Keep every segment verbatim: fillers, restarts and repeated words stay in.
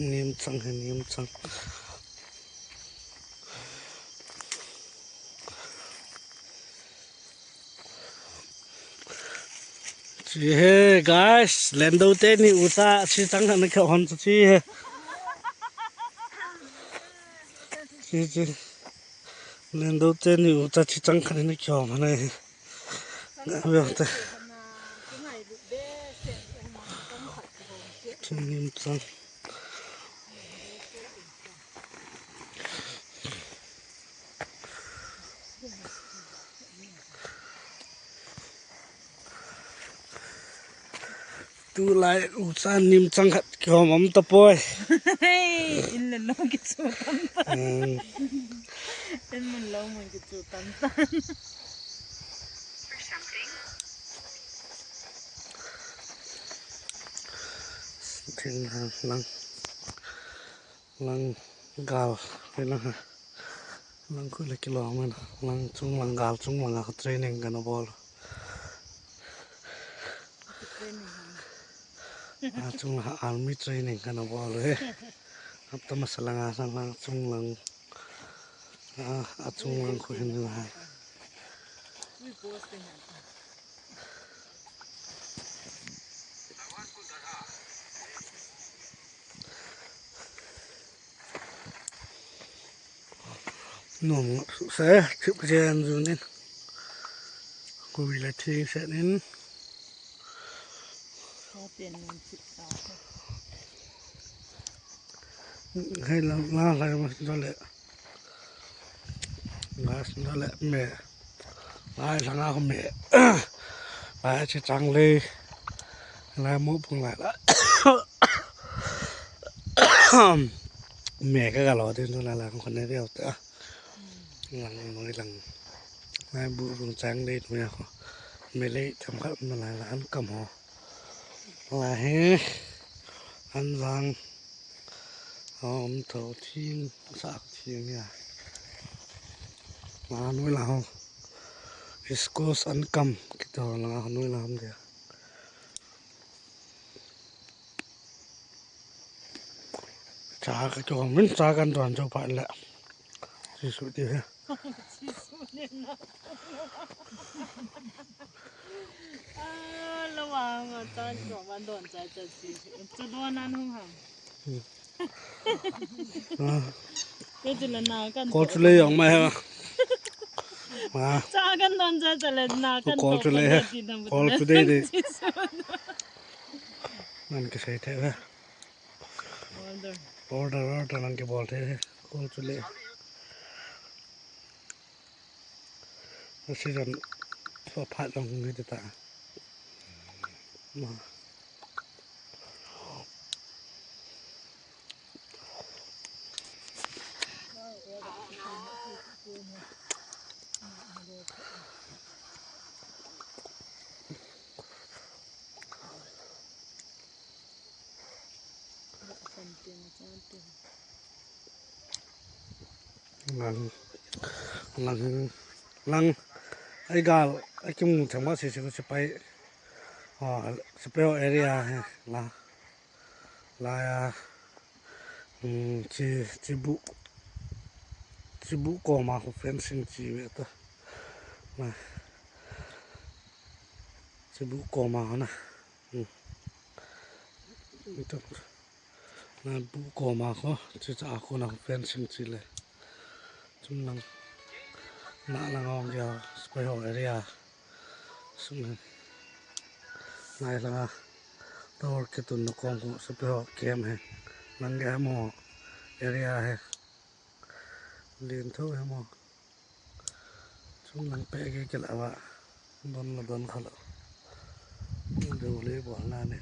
Nim chang, nim chang. Chi he guys, lendo teni uta chi chang na ka hon chi he. Chi chi. Lendo teni uta chi chang khan ni kyo mane. Abe te. Nim chang. Tulai ucha nim chang khat kihom um tapoi. In le lou kichu tam tan. Hmm. In mun lou mun kichu tam tan. Thing lang, lang gal, lang ha. Lang khu le kilom e, lang chung lang gal chung lang a training kana bol. A chung lang army training kana bol he. Hapta masa lang a sang lang chung lang. A, a chung lang khu hin na. Nom se, chip jen jun in. Kui la thing se in. Hei lang, lang, lang, mas dole. Mas dole me. Lai langa me. Lai chi chang le. Lai mo pung lai la. Me ka ga lo tin la la ko ne veo ta. Lang noi lang. Lai bu pung chang le noi ko. Me le tham kha ma lai la an kam ho. Lai he. An vang. Om tho thing, sak thing ya. Ma noi la ho. Squash an kam, kito la noi la ham dia. Cha ka cho min cha kan don cho pa le. Chi su ti he. Ah, lo wa nga tan cho man don cha cha chi. Cha don an hung ham. Kol chu le jong mai ha. Cha kan don cha cha le na kan kol chu le he. Kol chu dei dei. Nan kisei the he. Order. Order, order nan kibol the he. Kol chu le. Season so phat long ni ta. Lang, lang, lang, ai gal, ai kimu thang ba si si sipai, oh, sipai area he, la, la ya, um, chi, chibu, chibu koma ho fencing chi ve ta, la, chibu koma ho na. Hmm. Ito. Na bu koma ho, chicha a kona ho fencing chi le. Chung lang. Na lang ong ya, sipai ho area. Sung. Nai lang a. Tower kitun na kong ho, sipai ho camp he. Lang ya mo area he. Lien tho he mo. Chung lang pe ke ke la wa. Don la don khala. Deu le bol na ne.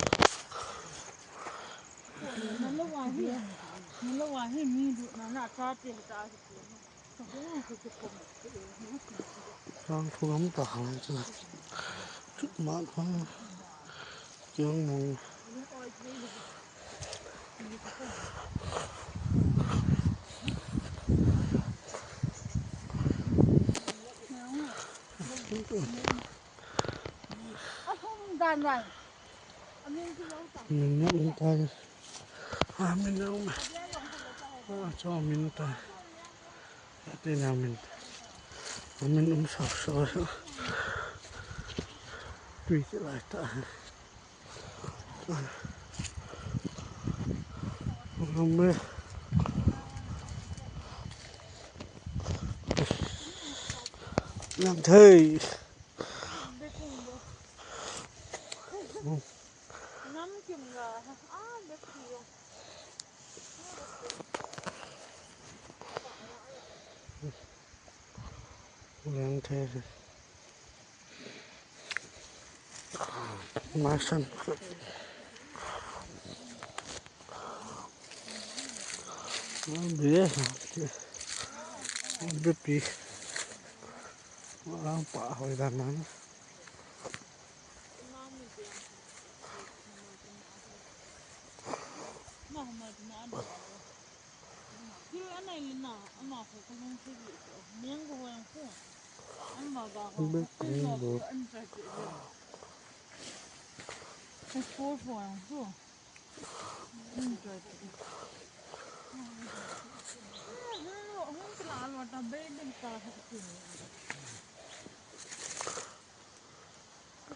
Sang thu lam ta hang chu. Chu ma thang. Kiang mong. Min na um ta. A min na um. A cho min ta. Ati na min. Min um sa sa. Tui ti lai ta. Ram me. Lam thei. Lam kim ga. A, be ki yo. Lam thei. Masan. Be. Be pi. Ang pa hoi dan na. Abei ding ta ha ti ni.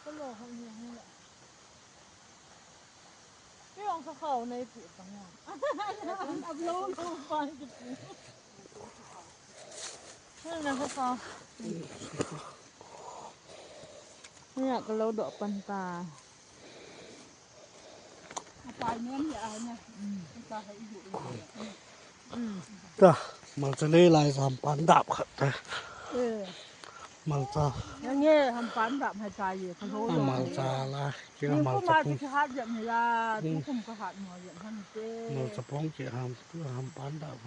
Ka lo ha ni ha. Pi ong ka khau nei pu ta nga. Ablo ko pa ki pu. Hana ka sa. Nia ka lo doh pan ta. Apai nem ya ne. Ka ha i du. Ta, malcha lei lai sam pan dap khat ta. Eh. Malcha. Yang ye ham pan dap hai ta ye. Ka lo. Ah, malcha la. Kila malcha pung. Ki hat jam ni la. Tu kum ka hat mo jam han te. Malcha pung ki ham, tu ham pan dap.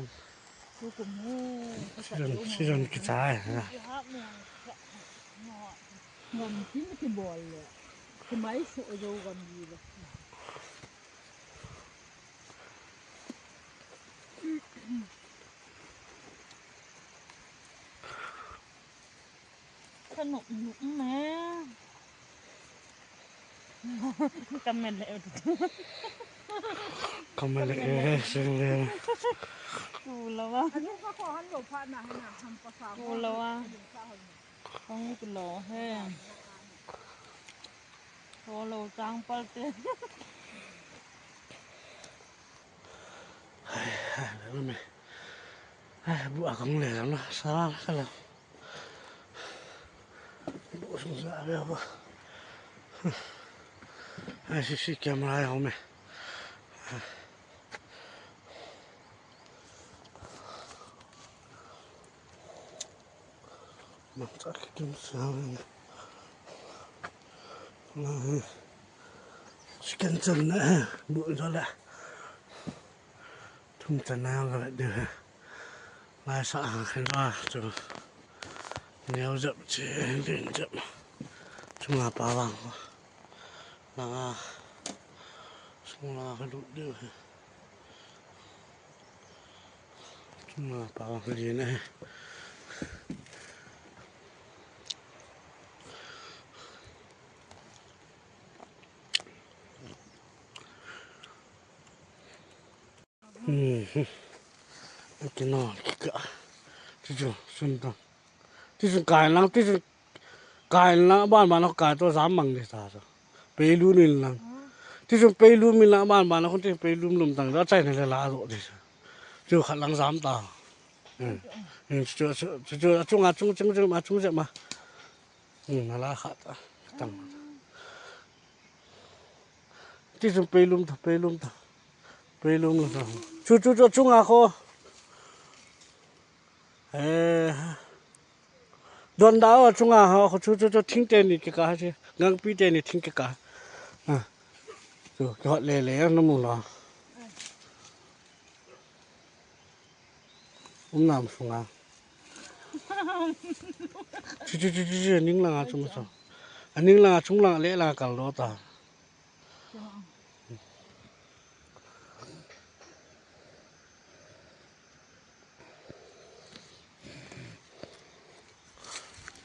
Tu kum he. Season, season kichai ha. Ngam tin kibol le. Kimai su jo gam ji le. Ka nuh nuh ne. Ka mel le. Ka mel le, eh, sing le. Ku lo wa. Ku lo wa. Kong ku lo he. Ku lo chang pal te. Hai, hai, le me. Hai, bu a kong le lam la, sa la ka la. Bu sung sa le ba. Hai, si si camera ya me. Mangcha kitum sang. Chicken chan na, bu chan la. Thum chan na ka la de. Lai sa ha khen ra chu. Neo jap che, din jap. Chunga pa vang. Langa. Chunga ka lut de. Chunga pa vang ka din eh. Hmm. Kino, kika. Tichu, sun ta. Tichu kai lang, tichu kai lang, ban ban kai to jam mang de ta so. Peilu ni lang. Tichu peilu mi lang, ban ban ko ti peilu lum tang da chai ne le la do de. Chu khat lang jam ta. Hmm. Hmm, chu, chu, chu, chu, chung a, chung, chung, chung ma, chung je ma. Hmm, na la khat ta. Tang. Tichu peilum ta, peilum ta. Peilum ta. Chu, chu, chu, chunga kho. Eh. Don da o chunga ho, kho chu, chu, chu, thing teni kika chi. Ngangpi teni thing kika. Ah. Chu, kihot le le, na mu lo. Um nam sunga. Chu, chu, chu, chu, chu, ning langa chu ma chu. A ning langa chung langa le langa kal lo ta.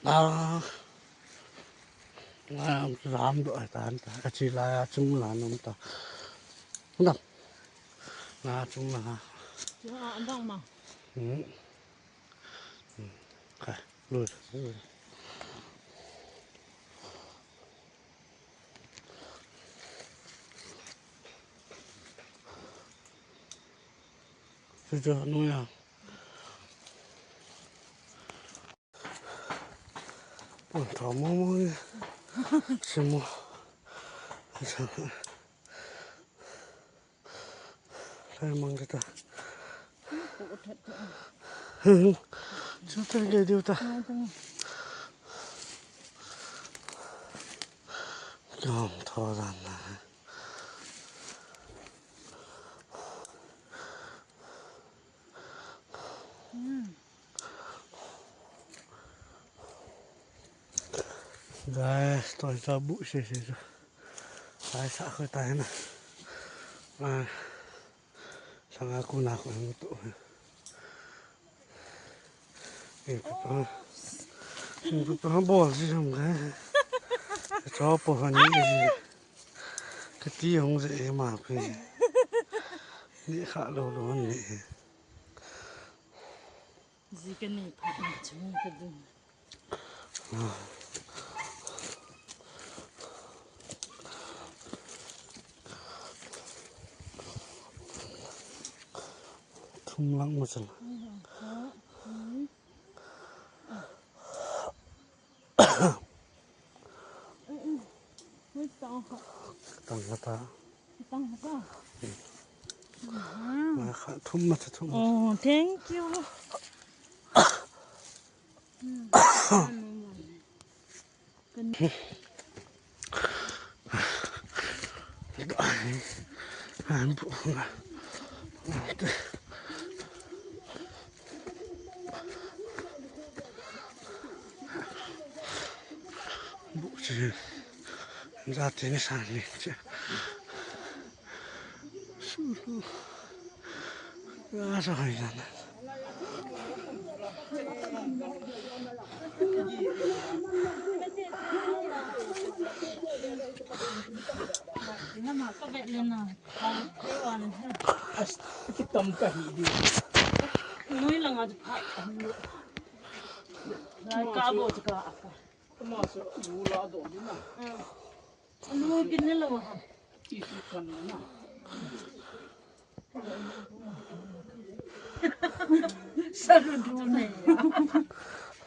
Ah. Lam do ai tan ta. A chi la chung la nom ta. Nam. Nga chung nga. Nga andang ma. Hmm. Hmm. Kai, lui. Chu chu nu ya. Pon tho mo mo. Simo. Lai mang ta. Chu ta ge diu ta. Kihom tho dan na. Guys, toi sa bu se se sa. Sai sa ko ta na. Ah. Sanga ku na ko mu tu. Eh, papa. Eh, papa bol si sam guys. Cho po han ni. Kati hong se ma pe. Ni kha lo lo ni. Ka nei phat na chu ka ding. Thum lang ma chal. Tang ha ta. Tang ha ta. Ma kha thum ma cha thum. Oh, thank you. Bu chi. Jati ni san ni chi. Su lu. Ga sa hai jana. Kitam ka hi di. Noi langa chu phat. Lai ka bo chu ka. Kama sa bu la do di na. Anu kin ne lo ha. Ti su kan na. Sa lu du ne.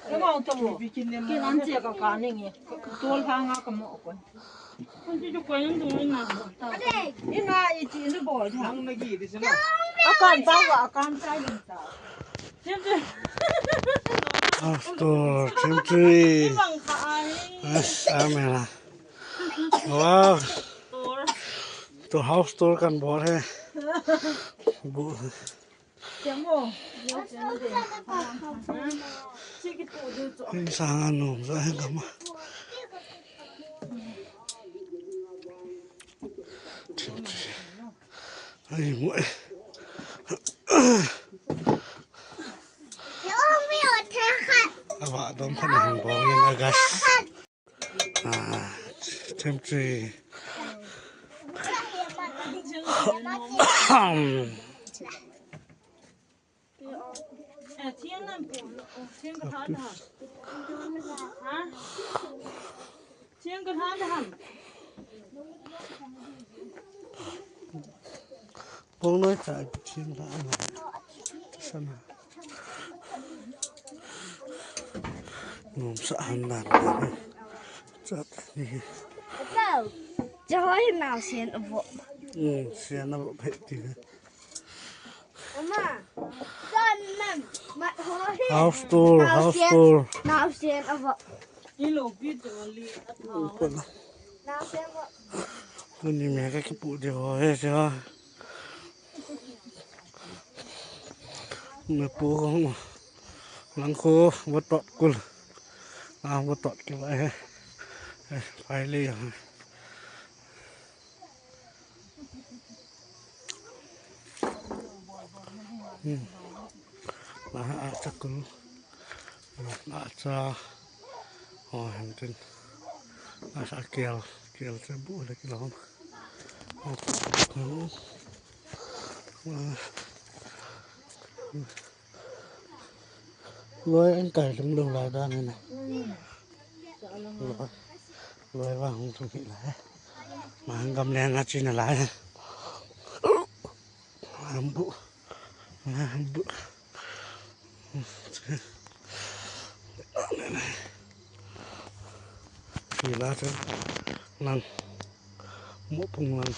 Ka mau to mo. Kin an che ka ka ne nge. Tol ha nga ka mo ko. An ti ju ko yan du na. Ina i ti ni bo ja. Nang na gi di sa na. Akan ta wa akan ta yin ta. After century. As amela. Wow. To house tour kan bol he. Bu. Ni sa nga nom sa he kama. Century. Ai, mu e. Ava dom phan hung bol in August. Ah, Themtri. Eh, thiang nam pu, thiang ka tha da. Ha? Thiang ka tha da ham. Bong noi cha thiang tha na. Sana. Nom sa han dan. Chat ni. Chahoi nau sian avo. Hmm, sian avo phe ti. House tour, house tour. Tuni me ka kipu di ho he cha. Me pu kong lang ko vatot kul. Ah, vatot kul he. Eh, pai le. Hmm. Lah, ah, chakul. Ah, cha. Oh, hem tin. Ah, sa kial, kial cha bu le kilom. Oh. Ah. Loi an kai lum lum lai dan ni na. Loi, loi vang hung thum hi lai. Ma hang gam leng a chi na lai. Ma hang bu. Ma hang bu. Ni la chen. Nang. Mo pung lang.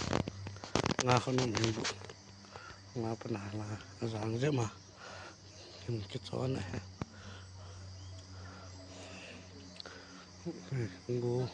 Nga kho nom hang bu. Nga pa na la. Jang je ma. Hin kichon ahi. Go.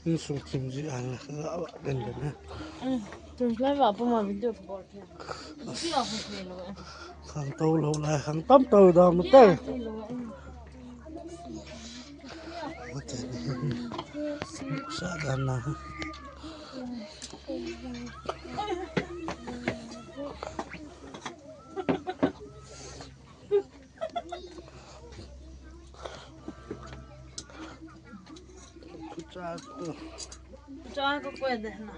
Insung thim ji an la, la, la, den den na. Tum lai va pa ma video bol the. Video bol the lo. Khang to lo lai, khang tam to da ma te. Sa dan na. Cha ko ko de na.